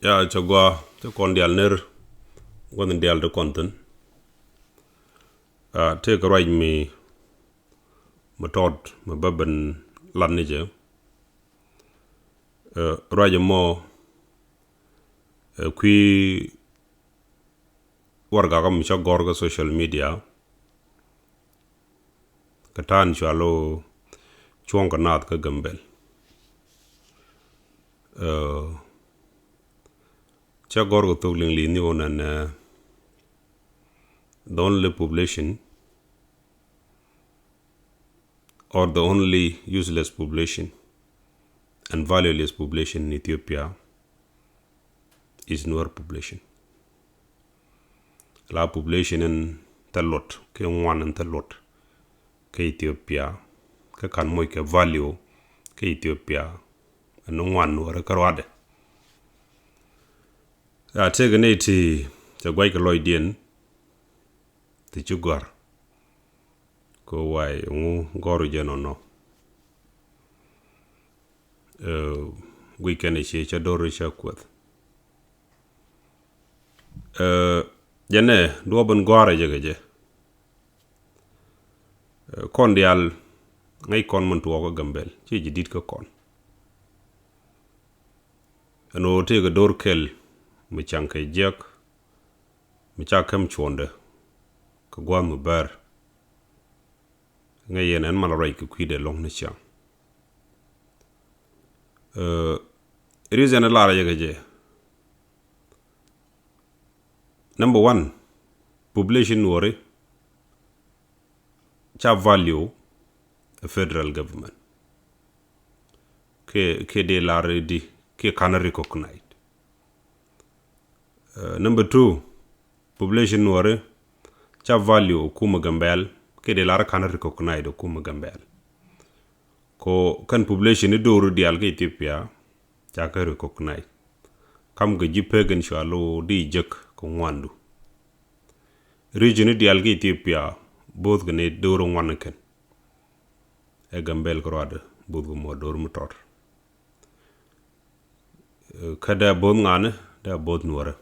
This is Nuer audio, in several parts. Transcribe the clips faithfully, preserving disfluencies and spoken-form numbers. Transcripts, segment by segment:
Ya, cɛ gua, cɛ kɔn dial ner, gua̱n dial ti kɔn thin. Ah, tëëkɛ ruac mi, mi tɔt, mi bä ben lat ni jɛ. Eh, ruac mɔ, eh, kui̱ warɛgak mi cä gɔr kä social media. Kɛ ta̱a̱n cua lo cuɔ̱ŋ kɛ naath kä Gambel. Eh, cä gɔr kɛ thok liŋ li̱th ni wä nɛn, eh, the only population or the only useless population and valueless population in Ethiopia is Nuer population. La population in thil luɔt, kɛ ŋuan in thil luɔt kɛ Ethiopia, kɛ kan moc kɛ value kɛ Ethiopia, ɛn ŋuan Nuɔrɛ kä ruadɛ. Ya, tëëkɛ nɛy ti cɛ guac kɛ lɔcdiɛn ti ci gɔ̱a̱r. Kɛ way ŋu gɔ̱r jɛ nɔnɔ. Eh, guic kɛn ɛ cie cä do̱r cä kuɛth. Eh, jɛnɛ duɔ̱ɔ̱p in gɔ̱a̱rɛ jɛ kɛ jɛ. Eh, kɔn diaal ŋäc kɔn min tuɔɔk kä Gambel, ci ji̱ di̱t kä kɔn. Ɛn ɣöö tëëkɛ do̱r kɛl mi caŋ kɛ jiäk, mi ca käm cuɔ̱ndɛ kɛ gua̱a̱th mi bär. Ŋäc yɛn ɛn mal ruac kɛ kui̱dɛ lɔ̱ŋ ni ciaŋ. Eh, reason ɛ lar yɛ kɛ jɛ. Number one, population Nuɔri ca value a federal government. Kɛ, kɛ dee lar di, kɛ kan recognize. Eh, number two, population Nuɔri ca value a kumɛ Gambel, kɛ dee lar kan recognize a kumɛ Gambel. Ko kɛn population ni do̱r diaal kä Ethiopia, ca kɛ recognize. Kam kɛ ji̱ pek in cua lo di jek kɛ ŋuandu. Region ni diaal kä Ethiopia, bo̱o̱th kɛ ni do̱r ŋuan kɛn. Ɛ Gambel kä ruadɛ, bo̱o̱th kɛ mɔ do̱r mi tɔt. Eh, kä dee bo̱o̱th ŋa̱ni, dee bo̱o̱th Nuɔrɛ.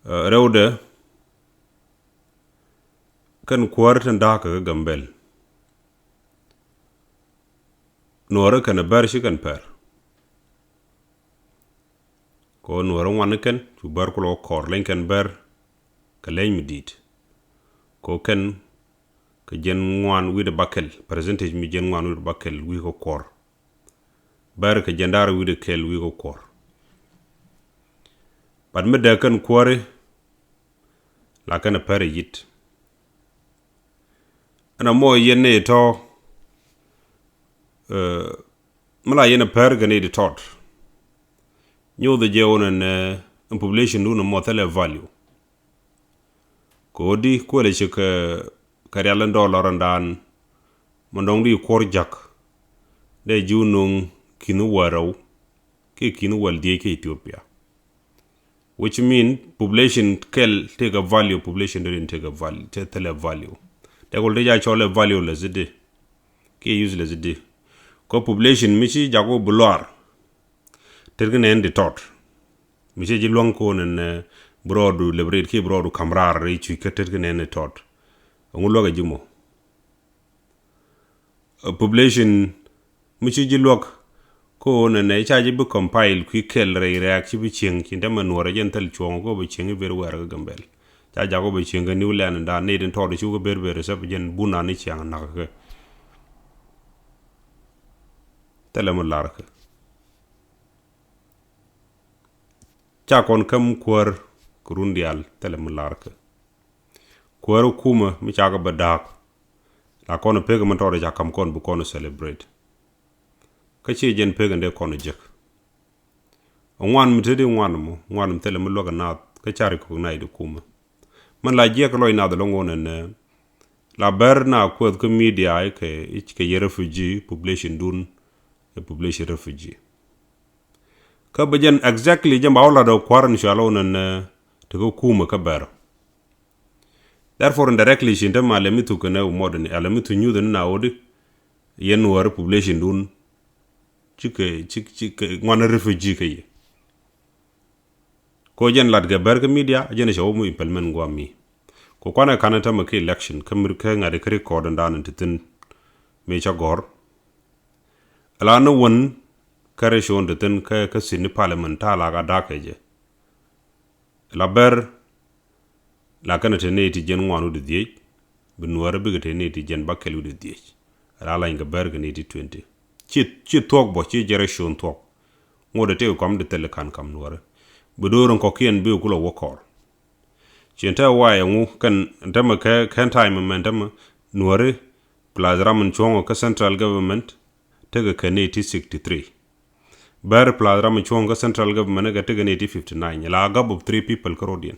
Eh, rɛwdɛ, kɛn kuäär tin da̱a̱k kɛ Gambel. Nuɔrɛ kɛn a bär ci kɛn pɛr. Ko Nuɔrɛ ŋuan kɛn, cu bär kulɔ kɔr leny kɛn bär, kɛ leny mi di̱i̱t. Ko kɛn, kɛ jɛn ŋuan wi̱dɛ bakɛl, percentage mi jɛn ŋuan wi̱dɛ bakɛl wi̱i̱ kɛ kuɔr. Bär kɛ jɛn da̱r wi̱dɛ kɛl wi̱i̱ kɛ kuɔr. But mi dee kɛn kuäri, la kɛn a pɛr a yit. Ɛn a mɔ yɛn ni tɔ, eh, mi la yɛn a pɛr kɛ ni di tɔt. Nyoth jɛ wun ɛn, eh, ɛn population dun mɔ thilɛ value. Kɛ wä di kuɛlɛ ci kɛ, kɛ rial in dollar in dan. Mɛ dɔŋ di kuɔr jak. Dee jiw nuŋ ki̱n wärɛw. Kiɛ ki̱n wäl diec kä Ethiopia. Which mean population kɛl tëëkɛ value, population dee in tëëkɛ value, tëë thilɛ value. Dee kul dee ja cɔl ɛ valueless di. Kiɛ useless di. Kɔ population mi ci jak wä bi luar. Tëëkɛ nɛn di tɔt. Mi ci ji̱ luäŋ ko̱n ɛn, eh, bi rɔɔdu liberate kiɛ bi rɔɔdu ka̱m raar rɛy cuc kä tëëkɛ nɛn di tɔt. Ɛŋu luäk ɛ ji̱ mɔ. Eh, population mi ci ji̱ luäk ko̱n ɛn, eh, ca ji̱ bi compile kui̱ kɛl rɛy rɛ̈ɛ̈k ci bi cieŋ ci dämɛ Nuɔrɛ jɛn thil cuɔ̱ŋ kɔ bi cieŋ i̱ ber wɛɛr kä Gambel. Ca jak kɔ bi cieŋ kä New Land dan ni din tɔt ci wä kä ber ber sɛp jɛn bun an i̱ ciaŋ nak kä. Thilɛ mi lar kä. Ca kɔn käm kuäär kɛ run diaal thilɛ mi lar kä. Kuäär kumä mi ca kɛ bä da̱a̱k. La kɔn pek mi tɔɔt ca kam kɔn bi kɔn celebrate. Kä ci jɛn pek in dee kɔn jek. Ŋuan mi te di ŋuan mɔ, ŋuan mi thilɛ mi luäk naath kä ca recognize di kumä. Min la jiɛk lɔc nath lɔ ŋuɔn ɛn, eh, la bɛr na kuɛth kä media i̱ kɛ, i̱ kɛ yɛ refugee population dun, ɛ population refugee. Kä bɛ jɛn exactly jɛn ba wä lat ɔ kua̱r in cual wä nɛn, eh, ti kä kumɛ kä bɛr. Therefore indirectly cin te ma lɛ mi thuk kɛn ɛ wä mɔt ni, a lɛ mi thuk nyuth ni na wä di, yɛn wä population dun. Cikɛ, cikɛ, cikɛ, ŋuan refugee kä yɛ. Ko jɛn lat kɛ bɛr kä media, jɛn cɛ wä mi implement guam mi. Ko kuanɛ kanɛ tämɛ kä election, kä mir kä ŋa̱t kä record in dan in ti thin mi cä gɔr. Ala ni wän kä ratio in ti thin kä, kä Sydney Parliament ta la ka dak kɛ jɛ. La bɛr la kɛn ti nɛy ti jɛn ŋuan wut dhiec, bi Nuäärä bikɛ ti nɛy ti jɛn ba kɛl wut dhiec. Ala lany kɛ bɛr kɛ nɛy ti twenty. Ci, ci thuɔk bɔ, ci jɛ ratio in thuɔk. Ŋot ti kɔm di thil kan kam Nuäärä. Bi do̱r in kɔkiɛn bi kulɛ wä kɔr. Cien tɛ wayɛ ŋu kɛn tämɛ kɛ, kɛn time mɛn tämɛ Nuäärä plus ram in cuɔ̱ŋɔ kä central government tekɛ kɛ nɛy ti sixty three. Bɛr plus ram in cuɔ̱ŋɔ kä central government kɛ tekɛ nɛy ti fifty nine. La gap of three people kä rodiɛn.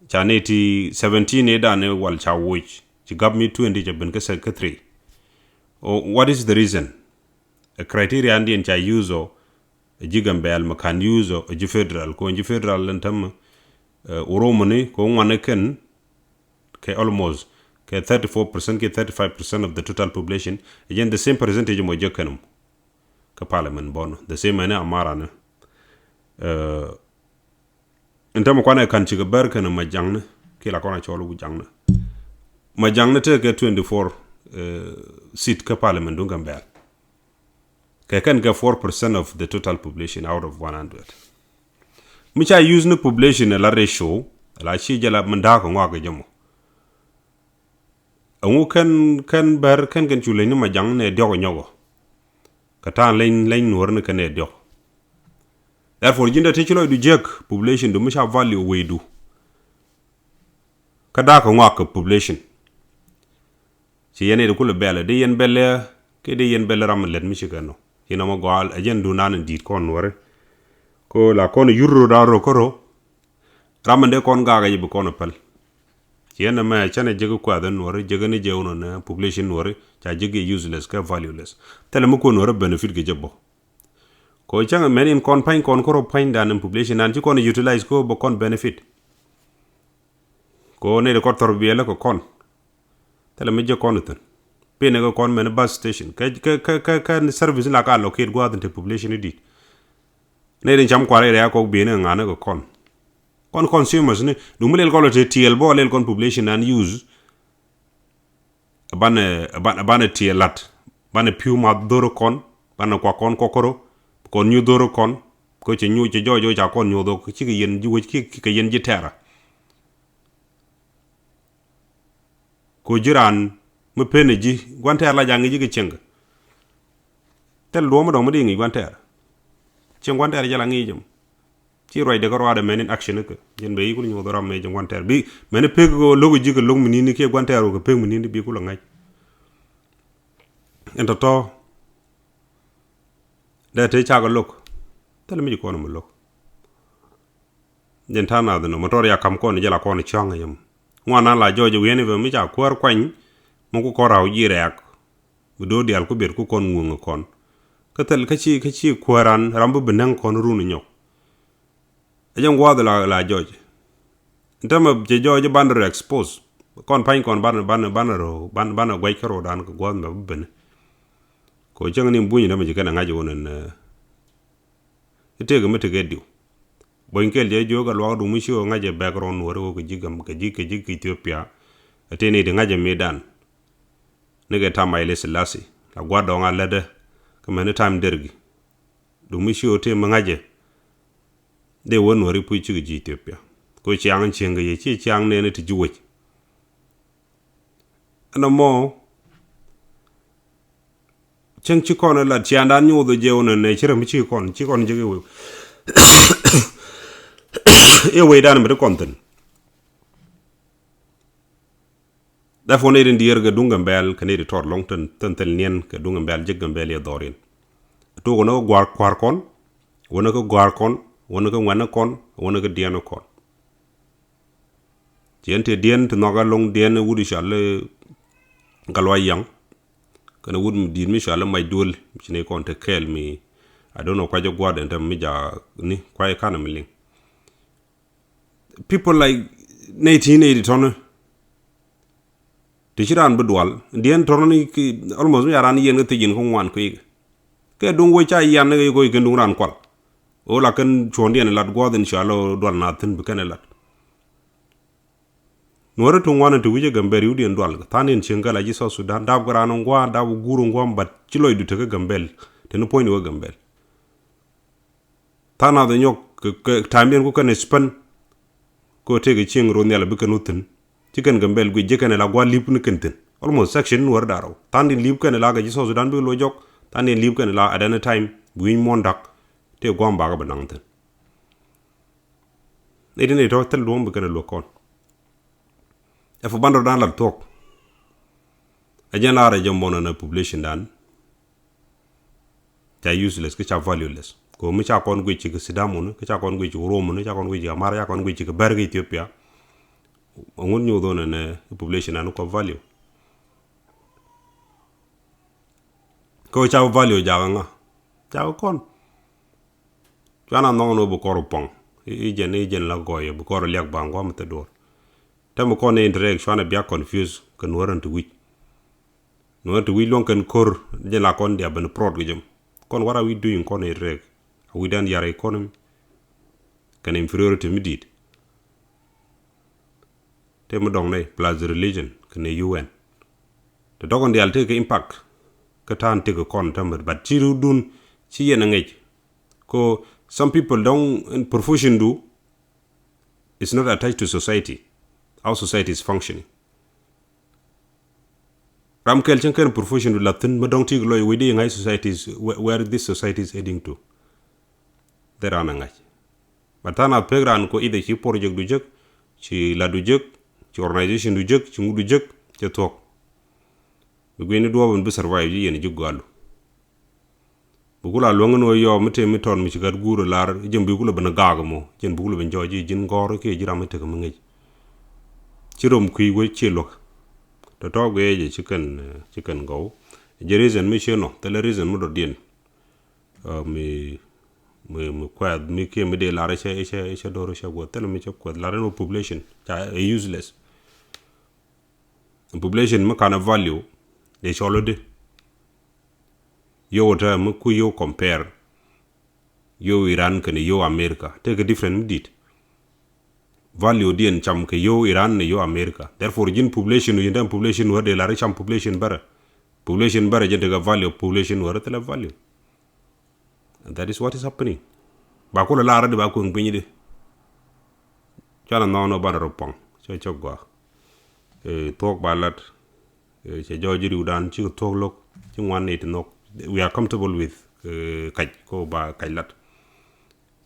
Ca nɛy ti seventeen ëë dan ëë wal ca woc. Ci gap mi twenty ca ben kä sɛ-, kä three. Oh, what is the reason? A criteria andiɛn ca use ɔ, a ji̱ Gambɛl ma kan use ɔ, a ji̱ federal. Ko ji̱ federal in tämɛ, eh, Oromo ni, ko ŋuan ni kɛn, kɛ almost, kɛ thirty four percent, kɛ thirty five percent of the total population. Again, the same percentage mɔ jɛ kɛn mɔ. Kä parliament bɔn. The same ɛn Amara ni. Eh, in tämɛ kuanɛ kan cikɛ bɛr kɛn Majaŋni, ki la kɔn a cɔl wu Jaŋni. Majaŋni tekɛ twenty four, eh, seat kä parliament duŋ Gambɛl. Kɛ kɛn kɛ four percent of the total population out of one hundred. Mi ca use ni population la ratio, la ci jɛ la min da̱a̱k ŋɔak kɛ jɛ mɔ. Ɛŋu kɛn, kɛn bɛr, kɛn, kɛn cu leny ni Majaŋ nɛ diɔk nyɔkɔ. Kɛ ta̱a̱n leny, leny Nuɔr ni kɛn nɛ diɔk. Therefore, ji̱n dee ti ci lɔcdu jiäk population du mi ca value wecdu. Kä da̱a̱k kɛ ŋɔak kɛ population. Ci yɛn i̱ di kulɛ bɛl, di yɛn bɛl, kɛ di yɛn bɛl ram lɛt mi ci kɛ nɔ. Ci nɔmɔ gɔal, ɛ jɛn dunan in di̱i̱t kɔn Nuɔri. Ko la kɔn yur ro da̱a̱ ro kä ro. Ram in dee kɔn gaak ɛ jɛ bi kɔn ɛ päl. Ci ɛn ɛmɛ cɛn ɛ jek kuath in Nuɔri, jek ni jɛ wun ɛ population Nuɔri, ca jek yɛ useless kɛ valueless. Thilɛ mi kuɛ Nuɔri benefit kɛ jɛ bɔ. Ko cäŋ mɛn in kɔn pa̱ny kɔn kärɔ pa̱nydan in population nan ci kɔn utilize ko bɛ kɔn benefit. Ko nɛy di kɔn thɔr biɛl kɛ kɔn. Thilɛ mi jek kɔn ithin. Pin kɛ kɔn mɛn bus station. Kɛ, kɛ, kɛ, kɛ, kɛ service la ka allocate gua̱a̱th in te population in dit. Nɛy di cam kuar area kɔk biɛn kɛ ŋa̱n kɛ kɔn. Kɔn consumers ni, dum mi lel kɔn lɔ te tiɛl bɔ lel kɔn population nan use. Banɛ, banɛ, banɛ tiɛl lat. Banɛ piu ma dhor kɔn. Banɛ kua kɔn kɔkɔrɔ. Kɔn nyu dhor kɔn. Ko cɛ nyu cɛ jɔjɔ ca kɔn nyu dhor. Cikɛ yɛn ji̱ wec ki, ki, kɛ yɛn ji̱ tɛra. Ko ji̱ raan mi pen ji̱ gua̱n tɛɛr la ja̱ ŋi̱i̱c ji̱ kɛ cieŋ kɛ. Thil duɔ̱ɔ̱m mi dɔ̱ŋ mi di ŋi̱i̱c gua̱n tɛɛr. Cieŋ gua̱n tɛɛr jɛ la ŋi̱i̱c jɛ mɔ. Ci ruacdɛ kä ruacdɛ mɛn in action kɛ. Jɛn bɛ yi kul nyuɔth ram mɛ jɛ gua̱n tɛɛr. Bi mɛn pek kɛ lo̱k ji̱ kɛ lo̱k mi ni̱n kiɛ gua̱n tɛɛr wä kɛ pek mi ni̱n bi kul ŋa̱c. Ɛn tɔ̱tɔ̱. Dee te cakɛ lo̱k. Thil mi ji̱ kɔn mi lo̱k. Jɛn ta̱a̱ nath nɔ mɔ tɔr ya kam kɔn jɛ la kɔn cɔ̱ŋ yɛm. Ŋuan na la jɔɔc wi̱i̱ni bɛ mi ca kuäär kuany. Mɔ ku kɔn raw ji̱ rɛɛk. Bi do̱r diaal ku bet ku kɔn ŋuŋ kɔn. Kä thil kä ci, kä ci kuäär an ram bi bi näŋ kɔn run nyɔk. Ɛ jɛn gua̱a̱th la, la jɔɔc. Tämɛ cɛ jɔɔc ban rɔ expose. Kɔn pa̱ny kɔn ban, ban, ban rɔ, ban, ban guac kä rɔ dan kɛ gua̱a̱th mɛ bi ben. Ko cäŋ ni buny tämɛ ci kɛn ŋa̱c wun ɛn, eh, Itek mi tekɛ diw. Bony kɛl jɛ jiök a luak duŋ mi ci ɣöö ŋa̱cɛ background Nuɔri ɣöö kɛ ji̱ Gam, kɛ ji̱, kɛ ji̱ Ethiopia. Ɛ tëë ni ti ŋa̱cɛ mi dan. Ni kɛ tam Haile Selassie. La gua̱t dɔŋ a lätdä. Kä mɛni tam Dergi. Duŋ mi ci ɣöö tëë mi ŋa̱cɛ. Dee wä Nuɔri puc cikɛ ji̱ Ethiopia. Ko ciaŋ cieŋ kɛ yɛ ci ciaŋ nɛɛni ti ji̱ wec. Ɛn ɛmɔ cäŋ ci kɔn ɛ lat ciaŋdan nyoth ɛ jɛ wun ɛn ɛ ci rɛm ci kɔn ci kɔn jek iwec. Iwecdan mi ti kɔn thi̱n. Därför ni rin diɛɛr kɛ duŋ Gambɛl kɛ ni ri tɔr lɔŋ thin thil niɛn kɛ duŋ Gambɛl jek Gambɛl yɛ dhɔr in. Tok wun ɛ kɛ gua̱r kua̱r kɔn, wun ɛ kɛ gua̱r kɔn, wun ɛ kɛ ŋuɛn kɔn, wun ɛ kɛ diɛn kɔn. Ci ɛn tëë diɛn ti nhɔk ɛlɔ̱ŋ diɛn wut i̱ cɔal i̱ Gatluak Yaŋ. Kɛnɛ wut mi di̱i̱t mi cɔal i̱ Mac Duel mi ci ni kɔn te kɛɛl mi. I don't know kuacä gua̱a̱r den te mi jaak ni kuacä kanɛ mi liŋ. People like nɛy ti nɛy ti tɔ̱ni. Ti ci raan bi dual diɛn tɔ̱ni ki almost mi ca raan yiɛn kä thiec in kä ŋuan kui̱ kɛ. Kɛ duŋ wec ca yian ni kɛ koc kɛn duŋ raan kual. Ɣöö la kɛn cuɔ̱ɔ̱ŋdiɛn lat gua̱a̱th in cɔal ɣöö dual naath thi̱n bi kɛn lat. Nuɔ̱ɔ̱ri ti ŋuan in ti wi̱cɛ Gambɛl ri̱wdiɛn dual kɛ tha̱a̱ŋdiɛn cieŋ kɛ la ji̱ South Sudan, dap kɛ raan in gua̱a̱, dap kɛ guur in gua̱a̱, but ci lɔcdu tekä Gambɛl. Teni puɔ̱nydu kä Gambɛl. Tha̱a̱ŋ naath in nyɔk kɛ, kɛ ta̱a̱mdiɛn ku kɛn spend. Kɛ ɣöö tëëkɛ cieŋ ro̱o̱ nhial bi kɛn wä thi̱n. Ci kɛn Gambɛl guic ji̱ kɛn ila gua̱a̱ li̱p ni kɛn thi̱n. Almost section Nuɔ̱ɔ̱ri da̱ŋ rɛw. Tha̱a̱ŋdiɛn li̱p kɛn ila kɛ ji̱ South Sudan bikɛ lo̱c jɔk. Tha̱a̱ŋdiɛn li̱p kɛn ila at any time bi wi̱ny muɔ̱ɔ̱n da̱k. Tëë gua̱a̱m bakä bi naŋ thi̱n. Nɛy ti nɛy tɔ̱ thil duɔ̱ŋ bi kɛn ɛ luäk kɔn. Ɛ fi bandɔr dan lat thuɔ̱k. Ɛ jɛn lar ɛ jɛ mɔnɔ nɛ population dan. Ca useless kä ca valueless. Kɛ mi ca kɔn guic ci kɛ Sidamuni, kä ca kɔn guic ci kɛ Romuni, ca kɔn guic ci kɛ Amara, ca kɔn guic ci kɛ Bɛr kä Ethiopia. Ɛ ŋut nyuuth ɣän ɛ nɛ population dan kɔ value. Kä ca value jakä ŋa? Jakä kɔn. Cuanɛ nhɔŋ ni wä bi kɔr puɔ̱ŋ. I̱ jɛn, i̱ jɛn la gɔɔyɛ bi kɔr liak baŋ gua̱a̱m thɛ duɔ̱ɔ̱r. Tɛmɛ kɔn ni interact cuanɛ bia confuse kɛ Nuɔ̱ɔ̱ri ti wi̱c. Nuɔ̱ɔ̱ri ti wi̱c luɔ̱ŋ kɛn ko̱r jɛn la kɔn dia ben prot kɛ jɛ mɔ. Kɔn what are we doing kɔn interact? Are we done yar economy? Kɛn inferiority mi di̱i̱t. Tëë mi dɔ̱ŋ nɛy plus religion kɛnɛ U N. Tɛ dɔ̱kɔn diaal tëë kɛ impact. Kä ta̱a̱n tëë kɛ kɔn täämɛ, but ci ri̱wdun ci yɛn a ŋäc. Kɛ some people dɔ̱ŋ in profession du is not attached to society. How society is functioning. Ram kɛl cäŋ kɛn profession du la̱th thi̱n mi dɔ̱ŋ ti kɛ lɔc wecdi ŋa̱c society is where, where this society is heading to. Dee raan a ŋa̱c. But tha̱a̱ŋ a pek raan kɔ either ci project du jek, ci lat du jek, ci organization du jek, ci ŋut du jek, cɛ thuɔ̱k. Bi gui̱ni duɔ̱ɔ̱p in bi survive ji̱ yɛn ji̱ gua̱lu. Bi kula luäŋ in wä yɔɔ mi tëë mi tɔn mi ci gat guur lar jɛn bi kula ben gaak mɔ, jɛn bi kula ben jɔɔc ji̱ ji̱n gɔ̱r kiɛ ji̱ ram mi tek mi ŋäc. Ci rom kui̱ wä ci luäk. Tɔ̱tɔ̱ guiɛ jɛ ci kɛn, eh, ci kɛn gɔw. Jɛ reason mi ci nɔ, thilɛ reason mi dɔ̱diɛn. Uh, mi, mi, mi kuɛth, mi kiɛ mi dee lar i̱ cɛ, i̱ cɛ, i̱ cɛ do̱r i̱ cɛ guɔth. Thilɛ mi cɛ kuɛth lar in wä population ca ɛ useless. Population mi kanɛ value dee cɔl i̱di. Yio̱w tä mi ku yio̱w compare. Yio̱w Iran kɛnɛ yio̱w America. Tëë kɛ different mi di̱i̱t. Value diɛn cam kɛ yio̱w Iran ni yio̱w America. Therefore ji̱n population wi̱i̱, ji̱n population wä dee lar i̱ cam population bärɛ. Population bärɛ ji̱n tekɛ value, population wä rɛ thilɛ value. And that is what is happening. Ba kulɛ lar di ba kueŋ piny di. Cuanɛ nhɔn wä banɛ rɔ puɔ̱ŋ. Cɛ cɛ gɔaa. Eh, thuɔ̱k ba lat. Eh, cɛ jɔɔc ri̱wdan cikɛ thuɔ̱k lo̱k. Ci ŋuan ni ti nhɔk. We are comfortable with, eh, kac ko ba kac lat.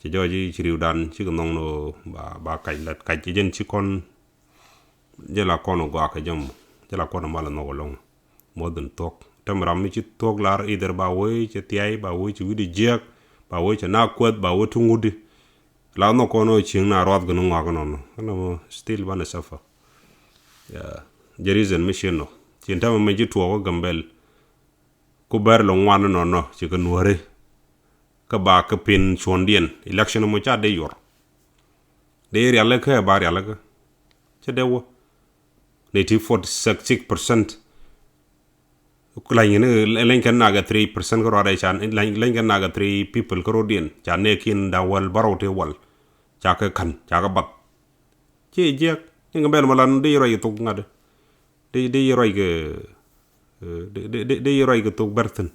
Cɛ jɔɔc ci ri̱wdan cikɛ nhɔk ni ba, ba kac lat. Kac ci jɛn ci kɔn. Jɛ la kɔn gɔaa kɛ jɛ mɔ. Jɛ la kɔn mal nhɔk ɛlɔ̱ŋ. More than thuɔ̱k. Tɛm ram mi ci thuɔ̱k lar either ba wee cɛ thiay, ba wee cɛ wi̱cdɛ jiɛk, ba wee cɛ na kuɛth, ba wee ti ŋutdi. La nhɔk kɔn ɔ cieŋ na ruath gɛ ni ŋɔak nɔnɔ. Ɛn ɛmɔ still banɛ suffer. Yeah. Jɛ reason mi ci nɔ. Cin tɛmɛ mi ci tuɔɔk kä Gambɛl. Ku bɛr lɔ ŋuan nɔnɔ ci kɛ Nuɔ̱ri. Kä ba kɛ pin cuɔ̱ndiɛn. Election mɔ ca dee yuɔr. Dee rialikä ba rialikä. Cɛ dee wä. Ni ti forty six percent. Lany kɛn, lany kɛn nak ɛ three percent kä ruadɛ ca, lany, lany kɛn nak ɛ three people kä rodiɛn. Ca nɛɛkin da̱ŋ wäl bärɔw tëë wäl. Ca kɛ ka̱n, ca kɛ bath. Ci jiɛk, ni kɛ bɛl mɔ lan di ruac kɛ thok ŋa̱t. Di, di ruac kɛ, eh, di, di, di, di ruac kɛ thok bɛr thi̱n.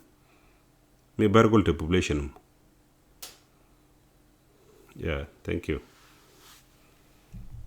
Mi bɛr gol te population mɔ. Yeah, thank you.